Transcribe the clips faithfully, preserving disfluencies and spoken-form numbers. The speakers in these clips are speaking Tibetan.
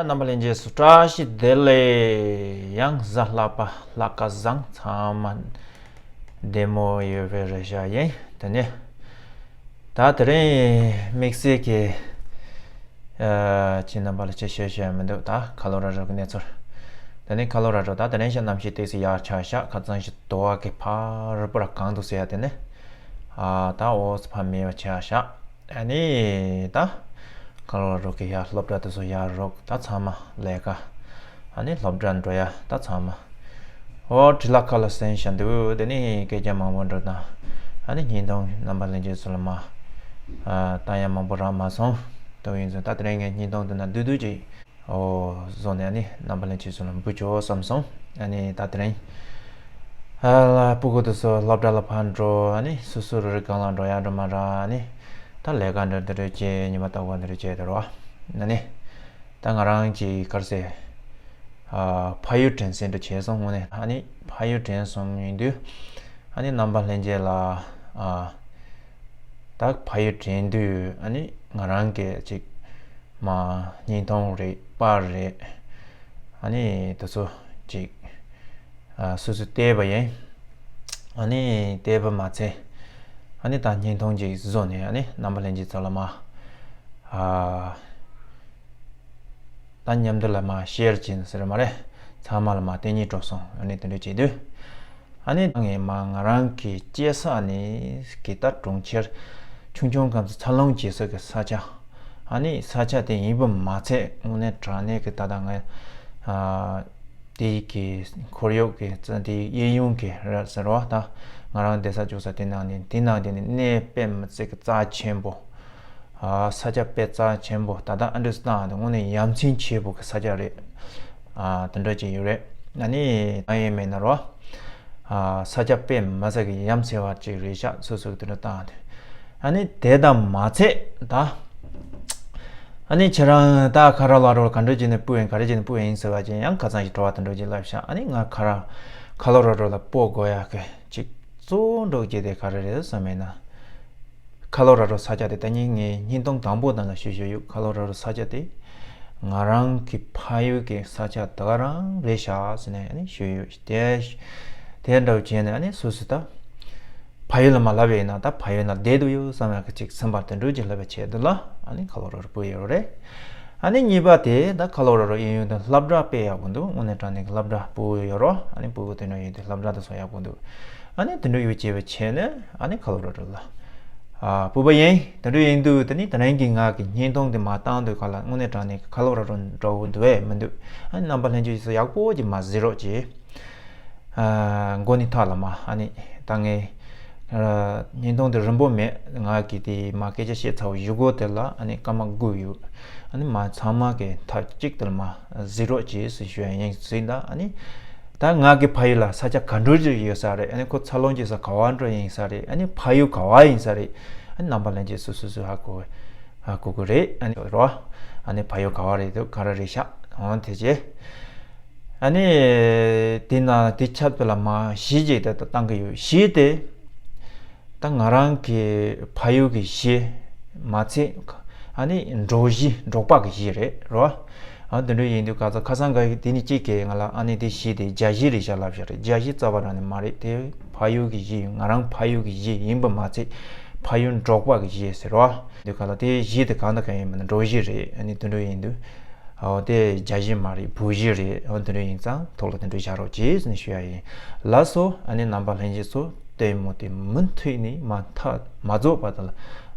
རྣམ་པ་ལྷན་རྒྱས་སུ་བཀྲ་ཤིས་བདེ་ལེགས། ཡང་གཟའ་ལྷག་པ་ལྷག་དཀར་བཟང་། ཚང་མ་བདེ་མོ་ཡོད་པའི་རེ་བཞག་ཡིན། དེ་ནས་ད་དེ་རིང་དམིགས་བསལ་གྱི་ཨ་ཁྱེད་རྣམ་པ་ལ་ཅི་བཤད་བཤད་མི་འདུག་ད་ཁ་ལོ་ར་རོ་གི་གནས་ཚུལ། དེ་ནས་ཁ་ལོ་ར་རོ་ད་དེ་རིང་ཤ་གནམ་གཤིས་ཏོག་ཙམ་ཡག་ཆགས་ཤག་ཁ་སང་ཞིག་དུ་བ་གི་ཕར་པུ་ར་གང་འདུག་ཟེར་ཡ། དེ་ནས་ཨ་ད་འོ་ཙི་ཕ་མེད་པ་ཆགས་ཤག་ཨ་ནི་ད་ཁ་ལོ་ར་རོ་གི་ཡ་སློབ་གྲྭ་དེ་ཚོ་ཡ་རོགས་ད་ཚང་མ་ལས་ཀ། ཨ་ནི་སློབ་གྲྭ་འགྲོ་ཡ་ད་ཚང་མ་འོ་བྲིས་ལ་ཁ་ལ་སེང་ཤ་འདུག་དེ་ནི་སྐད་ཆ་མང་པོ་འགྲོ་དང་། ཨ་ནི་བརྙན་ཐུང་རྣམ་པ་ལྷན་རྒྱས་ཚོ་ལ་མ་ཨ་ལྟ་ཡ་མང་པོ་རག་མ་སོང་། དེ་ཡིན་ཙང་ད་དེ་རིང་ངས་བརྙན་ཐུང་འདི་ན་བསྡུས་བསྡུས་ཅིག་འོ་བཟོ་ནས་ཨ་ནི་རྣམ་པ་ལྷན་རྒྱས་ཚོ་ལ་འབུལ་ཆོག་བསམ་སོང་། ཨ་ནི་ད་དེ་རིང་ཨ་ལ་སྤུ་གུ་དེ་ཚོ་སློབ་གྲྭ་ལ་ཕར་འགྲོ། ཨ་ནི་སོ་སོ་རུ་རུ་སྒང་ལ་འགྲོ་ཡ་འགྲོ་མ་ར། ཨ་ནི་ད་ལས་ཀ་འདྲ་འདི་འདྲ་བྱེད། ཉི་མ་ལྟ་བུ་འདི་འདྲ་བྱེད་དེ་རོ། ཨ་ནི་ད་ང་རང་གི་ག་རེ་ཟེར་ཨ་ཕ་ཡུལ་དྲན་སེམས་འདྲ་བྱས་སོང་། དངོས་གནས་ཨ་ནི་ཕ་ཡུལ་དྲན་སོང་ཡིན་དུས་ཨ་ནི་རྣམ་པ་ལྷན་རྒྱས་ལ་ཨ་ད་ཕ་ཡུལ་དྲན་དུས་ཨ་ནི་ང་རང་གི་ཅིག་མ་བརྙན་ཐུང་རེད་པར་རེད། ཨ་ནི་དེ་ཚོ་ཅིག་ཨ་སོ་སོས་བལྟས་པ་ཡིན། ཨ་ནི་བལྟས་པ་མ་ཚད་ཨ་ནི་ད་བརྙན་ཐུང་ཅིག་བཟོ་ནས་ཨ་ནི་རྣམ་པ་ལྷན་རྒྱས་ཚོ་ལ་མ་ཨ་ད་མཉམ་དུ་ལ་མ་ཤེར་བྱས་ཟེར་མ་རེད། ཚང་མ་ལ་མ་བསྟན་ཉིད་འགྲོ་སོང་། ཨ་ནི་དེ་འདྲ་བྱེད་དུས་ཨ་ནི་ངས་མ་ང་རང་གི་སྐྱེས་ས་ནི་གི་ད་གྲོང་ཁྱེར་ཆུང་ཆུང་གམ་འཚར་ལོངས་བྱེད་ས་གི་ས་ཆ། ཨ་ནི་ས་ཆ་དེ་ཡིན་པ་མ་ཚད་དངོས་གནས་དྲང་གནས་གི་ད་ལྟ་ང་ཨ་དེ་གི་ཁོར་ཡུག་གི་རྩ་དེ་གཡས་གཡོན་གི་ར་ཟེར་བ་ད་ང་རང་བསྡད་ས་བཅུག་ས་དེ་ནང་ནས་དེ་ནང་དེ་ནས་གནས་དཔེ་མི་སྲིད་གི་རྩ་ཆེན་པོ། ཨ་ས་ཆ་དཔེ་རྩ་ཆེན་པོ་ད་ལྟ་ཨ་འདྲས་བཏང་དེ་དངོས་གནས་ཡ་མཚན་ཆེ་པོ་གི་ས་ཆ་རེད། ཨ་དེ་འདྲ་ཅིག་ཡོད་རེད། ཨ་ནི་ང་ཡིན་མིན་ན་རོ། ཨ་ས་ཆ་དཔེ་མི་སྲིད་གི་ཡ་མཚན་བ་ཅིག་རེད་ཤག་སོ་སོ་གི་དེ་འདྲ་བཏང་དེ། ཨ་ནི་དེ་དང་མ་ཚད་ད། ཨ་ནི་ཁྱེད་རང་ད་ཁ་ར་ལ་རོ་ག་འདྲ་བྱས་ནས་སྤུ་ཡིན་ག་རེ་བྱས་ནས་སྤུ་ཡིན་ཟེར་བ་ཅན་ཡང་ཁ་སང་ཞིག་དྲི་བ་དེ་འདྲ་ཅིག་ལབ་ཤག་ཨ་ནི་ང་ཁ་ར་ཁ་ལོ་ར་རོ་ལ་སྤོ་དགོས་ཡག་གི་ཅིག་གཙོ་བོ་འགྲོ་རྒྱུ་དེ་ག་རེ་རེད་བསམ་མེད་ན། ཁ་ལོ་ར་རོ་ས་ཆ་དེ་ད་ནི་ངས་བརྙན་ཐུང་དང་པོ་དང་ལ་ཞུ་ཞུ་ཡོད། ཁ་ལོ་ར་རོ་ས་ཆ་དེ་ང་རང་གི་ཕ་ཡུལ་གྱི་ས་ཆ་ད་ག་རང་རེད་ཤག་ཟེར་ནས་ཨ་ནི་ཞུ་ཡོད། དེ་དེ་འདྲ་བྱས་ནས་ཨ་ནི་སོ་སོ་ད་ཕ་ཡུལ་ལ་མ་ལབ་ཡིན་ན་ད་ཕ་ཡུལ་ན་བསྡད་དུ་ཡོད་བསམ་ཡག་གི་ཅིག་སེམས་པ་དེ་འདྲ་ཅིག་ལབ་པའི་ཆེད་དུ་ལ་ཨ་ནི་ཁ་ལོ་ར་རོ་སྤོ་ཡོད་རེད། ཨ་ནི་གཉིས་པ་དེ་ད་ཁ་ལོ་ར་རོ་གཡས་གཡོན་དུ་སློབ་གྲྭ་དཔེ་ཡག་པོ་འདུག་དངོས་གནས་དྲང་གནས་ཀྱི་སློབ་གྲྭ་སྤུ་གུ་ཡོད་རོ། ཨ་ནི་སྤུ་གུ་དེ་འདྲ་ཡོད་དུས་སློབ་གྲྭ་དེ་ཚོ་ཡག་པོ་འདུག་ཨ་ནི་དེ་འདྲ་ཡོད་བྱས་པའི་ཆེད་ནས་ཨ་ནི་ཁ་ལོ་ར་རོ་ལ་ཨ་སྤོ་བ་ཡིན། དེ་འདྲ་ཡིན་དུས་དེ་ནི་དེ་རིང་གི་ང་གི་བརྙན་ཐུང་དེ་མ་བཏང་དུས་ག་ལ་དངོས་གནས་དྲང་གནས་ཀྱི་ཁ་ལོ་ར་རོ་འདྲ་བོ་འདུག་བས་མི་འདུག་ཨ་ནི་རྣམ་པ་ལྷན་རྒྱས་ཚོ་ཡག་པོ་ཅིག་མ་གཟིགས་རོགས་གྱིས། ཨ་མགོ་ནས་མཐའ་ལ་མ་ཨ་ནི་ད་ངས་ཨ་བརྙན་ཐུང་དེ་རིང་པོ་མེད། ང་གི་དེ་མ་སྐད་ཆ་བཤད་ཚར་བའི་གཞུག་གུ་དེ་ལ་ཨ་ནི་སྐར་མ་དགུ་ཡོད། ཨ་ནི་མ་ཚང་མ་གི་མཐའ་གཅིག་ཏུ་མ་གཟིགས་རོགས་གྱིས་ཟེར་ཞུ་ཡ་ཡིན་ཟིན་ད། ཨ་ནི་ད་ང་གི་ཕ་ཡུལ་ལ་ས་ཆ་ག་འདྲ་ཅིག་ཡོད་ས་རེད། ཨ་ནི་ཁོ་འཚར་ལོངས་བྱེད་ས་ག་བ་འདྲ་ཡིན་ས་རེད། ཨ་ནི་ཕ་ཡུལ་ག་བ་ཡིན་ས་རེད། ཨ་ནི་རྣམ་པ་ལྷན་རྒྱས་སུ་སུ་སུ་ཧ་གོ་ཧ་གོ་གི་རེད། ཨ་ནི་རོ་ཨ་ནི་ཕ་ཡུལ་ག་བ་རེད་འདུག་ག་རེ་རེད་ཤག་འོང་དེ་རྗེས། ཨ་ནི་དེ་ན་དེ་ཆ་དེ་ལ་མ་གཞི་ཅིག་དེ་བཏང་གི་ཡོད། གཞི་དེ་ད་ང་རང་གི་ཕ་ཡུལ་གྱི་གཞི་མ་ཚད་ཨ་ནི་འབྲོག་གཞི་འབྲོག་པ་གི་གཞི་རེད་རོ། ཨ་དེ་འདྲ་ཡིན་དུས་ག་ཚ་ཁ་སང་ག་དེ་ནི་གཅིག་གིས་ང་ལ་ཨ་ནི་དེ་གཞི་དེ་རྒྱ་གཞི་རེད་ཤག་ལབ་ཤག་རེད། རྒྱ་གཞི་རྩ་བ་རང་ནས་མ་རེད། དེ་ཕ་ཡུལ་གྱི་གཞི་ང་རང་ཕ་ཡུལ་གྱི་གཞི་ཡིན་པ་མ་ཚད་ཕ་ཡུལ་འབྲོག་པ་གི་གཞི་ཟེར་རོ། དེ་ག་ལ་དེ་གཞི་དེ་གང་དང་གང་ཡིན་མིན་ན་འབྲོག་གཞི་རེད། ཨ་ནི་དེ་འདྲ་ཡིན་དུས། འོ་དེ་རྒྱ་གཞི་མ་རེད་བོད་གཞི་རེད། འོ་དེ་འདྲ་ཡིན་ཙང་ཐོག་ལ་དེ་འདྲ་བཞག་རོགས་གྱིས་ཟེར་ནས་ཞུ་ཡ་ཡིན། ལགས་སོ། ཨ་ནི་རྣམ་པ་ལྷན་རྒྱས་ཚོ་ལྟད་མོ་དེ་མུ་མཐུད་ནས་མ་མཐའ་མ་རྫོགས་བར་དུ་ལ་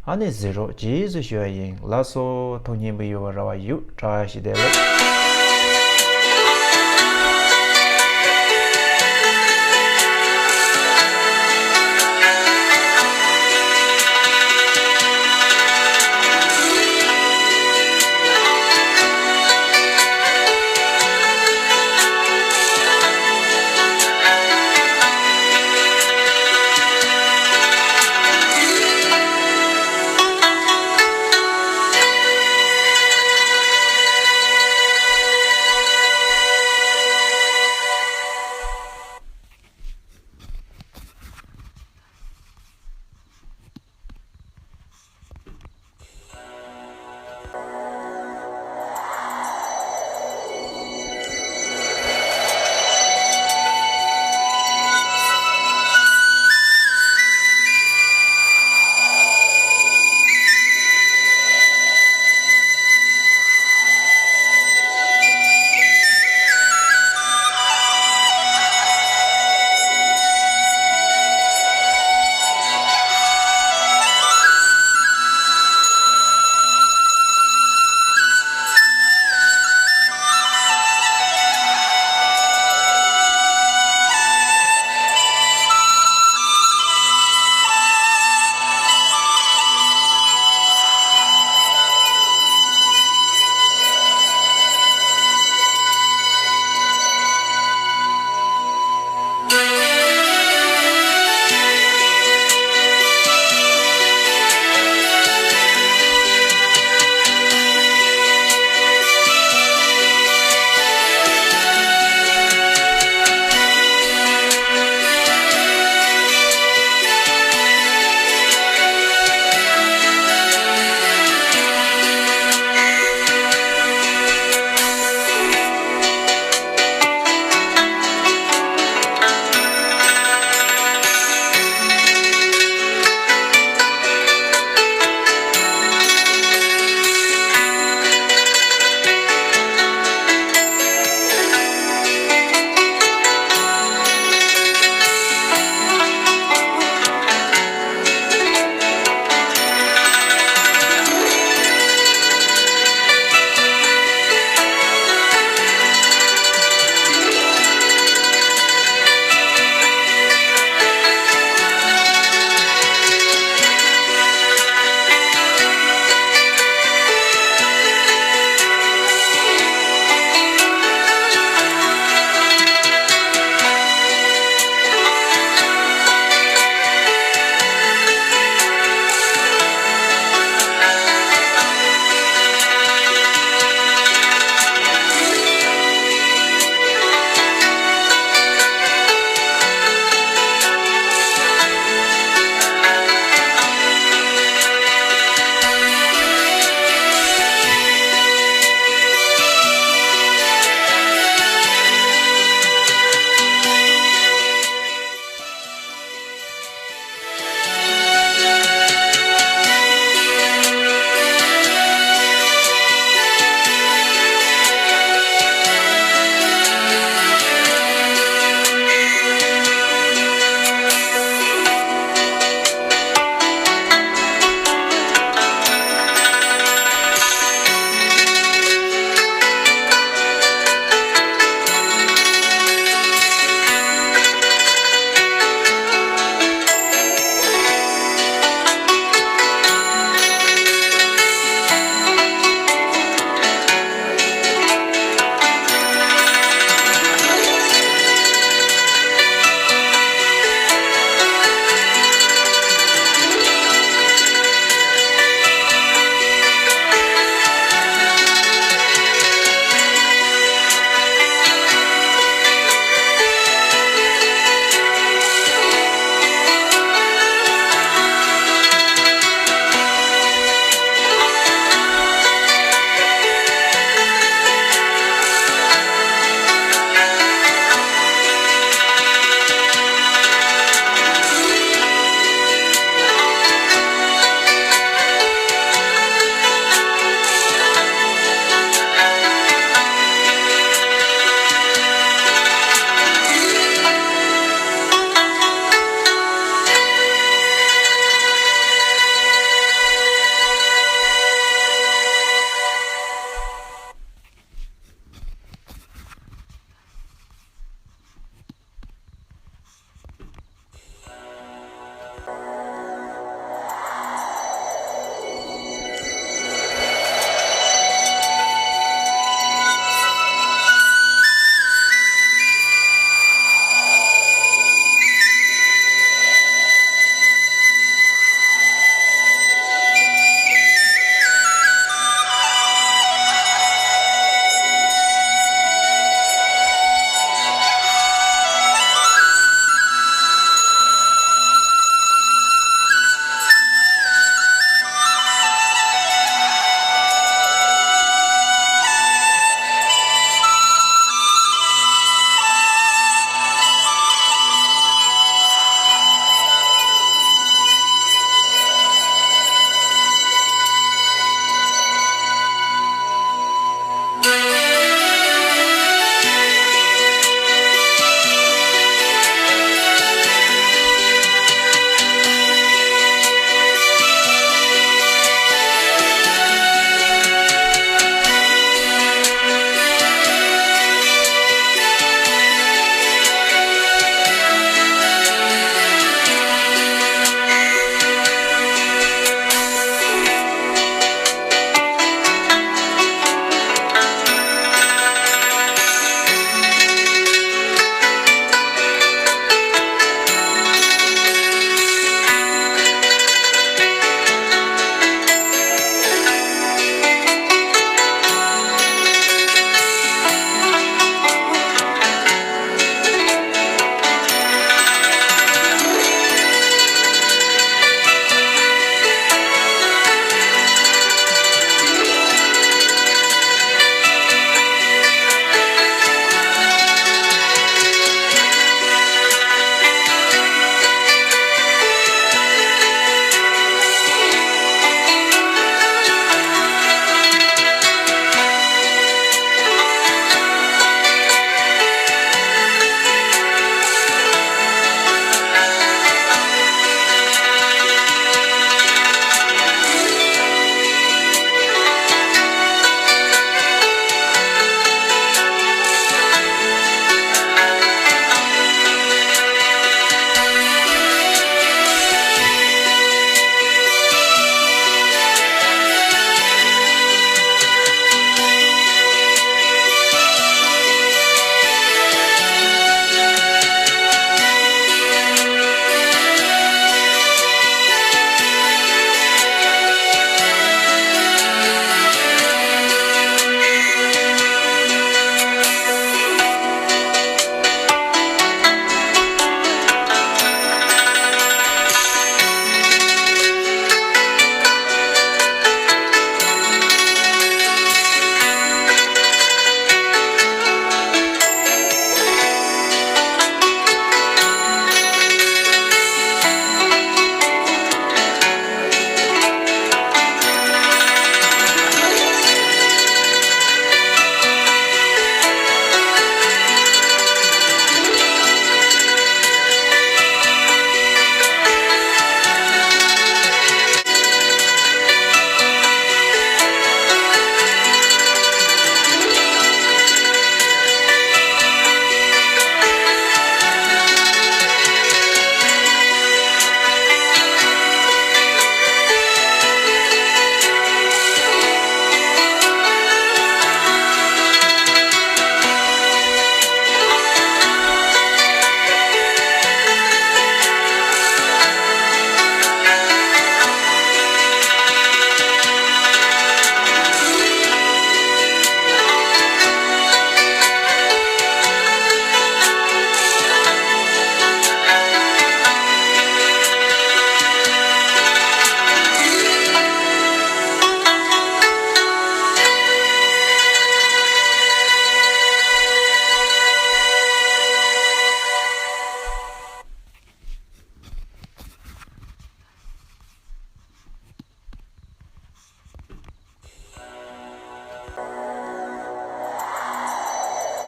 ཨ་ནི་གཟིགས་རོགས་གྱིས་ཟེར་ཞུ་ཡ་ཡིན། ལགས་སོ། ཐུགས་མཉེས་པོ་ཡོད་པར་རེ་བ་ཡོད། བཀྲ་ཤིས་བདེ་ལེགས།